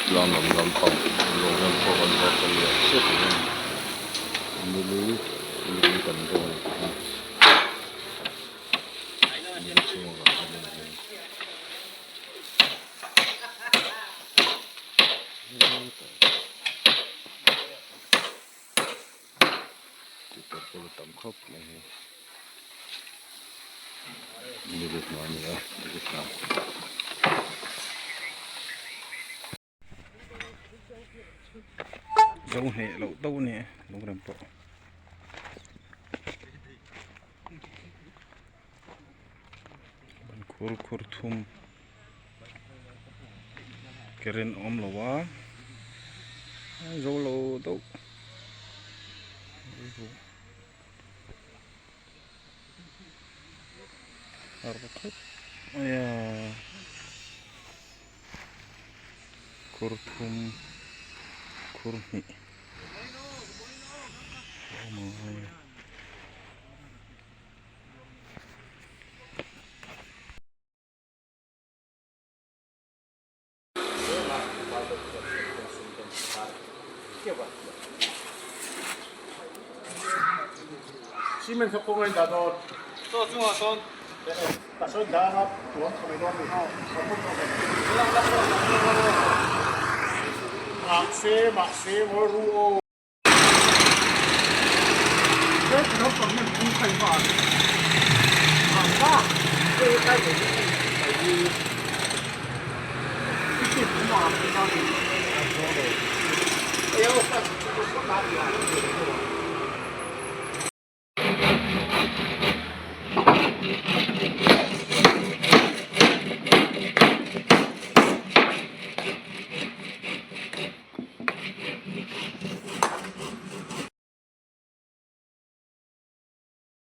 Tlang lam lampang lawng lam pawh kan zawk a nia chiah ang a nili nili kan dawn a ni nili chhunga kah khan a ni tih pawh a tam khawp mai hei nili hna a ni a nili hna. Zo hneh loh deuh a ni e lungrem pawh. Ban khur khur thum keren a awm lo a zo lo deuh. Har khawp mai a khur thum khur hnih a awm ang a hei. Cement kha kawng a indah dawn. Chaw chungah sawn tah sawn dah anga tuam tha mai dawn a ni. Mahse mahse mawi ru aw.